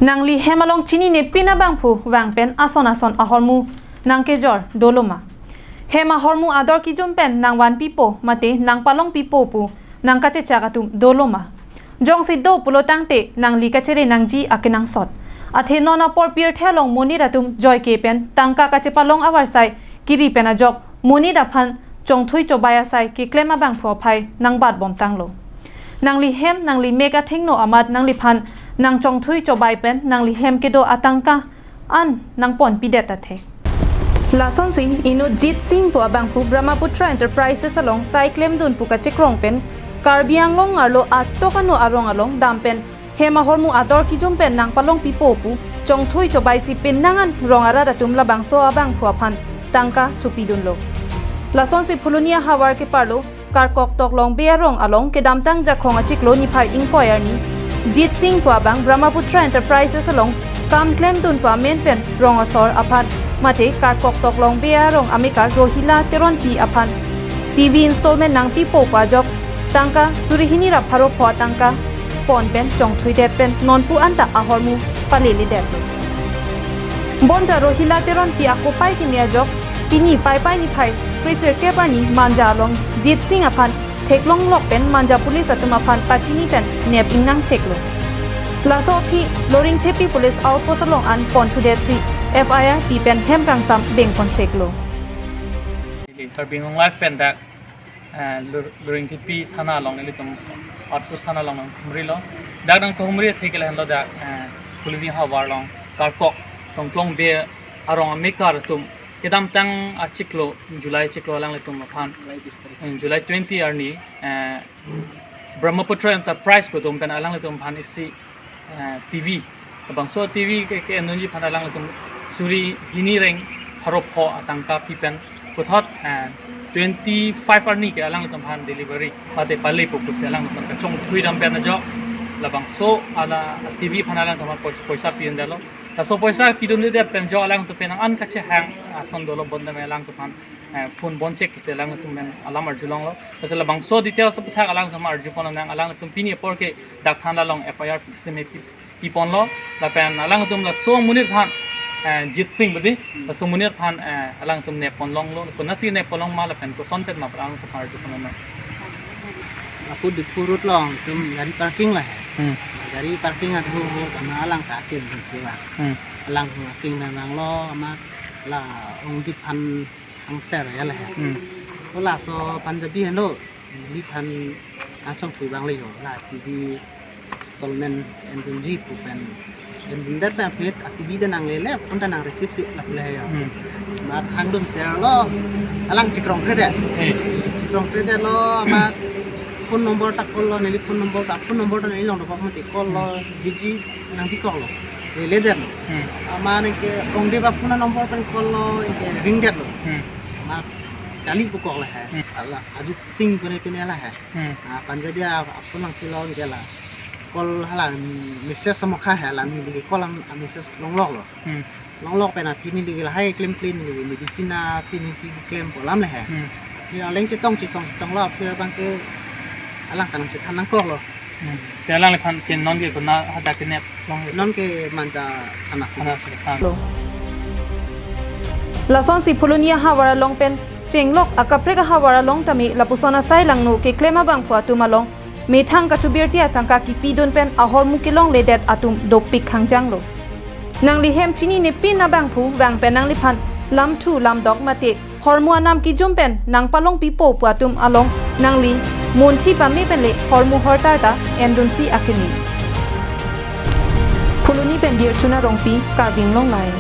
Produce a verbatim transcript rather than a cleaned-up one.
Nangli hem along chininepin abangphu vang pen ason ason ahormu nangkejor doloma? Hem ahormu ador kijum pen nangvanpipo mate nangpalongpipo pu nangkachechak atum doloma? Jongsi do pulo tangte nangli kachere nangji akenangsot. Athe non apor pirthe along monit atum joike pen tangka kachepalong avarsai kiri pen ajok monit aphan chongthui chobai asai keklem abangphu aphai nangbatbomtanglo. Nangli hem nangli mek athengno amat nangliphan nangchongthui chobai pen nangli hem kedo atangka an nangponpidet athe. Lasonsi inut Jit Singh pu abangphu Brahmaputra Enterprises along sai klemdun pu kachekrong pen Karbi Anglong arlo atok ano arong along dam pen hem ahormu ador kijum pen nangpalongpipo pu chongthui chobaisi penang an rong arat atum labangso abangphu aphan tangka chopidunlo. Lasonsi Phuloni ahavar keparlo Karkok Toklongbe arong along kedamtang Jakhong achiklo niphai ingkoi arni Jit Singh pu abang Brahmaputra Enterprises along kam klemdun pu amen pen rong asor aphan mate Karkok Toklongbe arong amekar Rohila Teronpi aphan T V installment nangpipo pu ajok tangka suri hini ra pharo pho tangka pon pen chongthuidet pen nonpu anta ahormu paleledet. Bonta Rohila Teronpi akopai kimi ajok pini Paipai niphai kre sirkep arni Manja along Jit Singh aphan theklonglok pen Manja police atum aphan pachini pen nep ingnangcheklo. Laso aphi Loringthepi police outpost along an ponthudetsi F I R pi pen hem kangsam bengponcheklo. Karbi Anglong Live pen dak, eh, Lor-, Loringthepi thana along nelitum outpost thana along nanghumrilo. Dak nangkahumri athe ke lahenlo dak, eh, Phuloni havar along Karkok Toklongbe arong amekar atum kedamtang achiklo July achiklo alanglitum aphan, July bis tarik. Hmm, July twenty arni, eh, Brahmaputra Enterprise pu atum pen alanglitum aphan isi, eh, T V. Labangso T V ke, ke-endunji aphan alanglitum suri hini reng pharo pho atangka pi pen puthot, eh, twenty-five arni ke alanglitum aphan delivery mate palepo pusi alanglitum aphan kachongthui dam pen ajok labangso ala T V aphan alanglitum aphan pois-, poisa pidundetlo. Laso poisa pidundedet pen ajok alanglitum pen an kachehang ason dolo, bonta me alanglitum aphan, eh, phone bonchek pusi alanglitum pen alam arjulonglo. Laso labangso details aputhak alanglitum arjuponlonang, alanglitum pini apor ke dak thana along F I R seme pi, piponlo, lapen alanglitum laso amonit aphan, eh, Jit Singh budi, laso amonit aphan, eh, alanglitum nepponlonglo, konatsi nepponlong ma lapen koson pen ma alanglitum arjuponlonang. Lapu Diphu road along itum gari parking lahai. Hmm. Gari parking atum ho karna alang ta aking kan sewa. Hmm. Alang ho aking nanglo amat la ongdip aphan hangser ya lahai. Hmm. Ko laso Punjabi henlo, neliphan achongthui abang le ho, la T V installment endunji pu pen endundet pen aphi a T V ta nanglele, phone ta nang receive si lapu le ho. Hmm. Amat hangdun serlo, alang chikrong kredet. Hey. Chikrong kredetlo, amat phone number ta call lo, neli phone number ta, phone number ta neli along dokok mati call lo, busy nangpikoklo. Leledetlo. Hmm. Amat anke ongdip aphone number pen call lo, anke ringdetlo. Hmm. Amat kali pukok lahai. Hmm. Ala, Ajit Singh pune pune lahai. Hmm. Ah, Punjabi a, aphone nangchilo anke la. Call hala, mm, message sama kha hai la, neli ke call am, a message longloklo. Hmm. Longlok pen aphi neli ke lahai klemkle, neli ke medicine aphi neli si klempo alam lahai. Hmm. Aphi aleng chetong chetong chetonglo, aphi abang ke alang kanang chethan nangkoklo. Hmm. Te alangliphan ke non ke kona hadak ke neplong ke? Non ke Manja thana si. Thana si, thana. Lo. Lasonsi Phuloni ahavar along pen chenglok akaprek ahavar along tame lapuson asai langno keklem abangphu atum along methang kachubirti atangka kipidun pen ahormu kelongledet atum dopik hangjanglo. Nangli hem chininepin abangphu vang pen nangliphan lamthu lamdok mate hormu anam kijum pen nangpalongpipo pu atum along nangli munthi pame pen le hormu hortar ta endunsi akimi. Phuloni pen Dirchuna Rongpi, Karbi Anglong Live.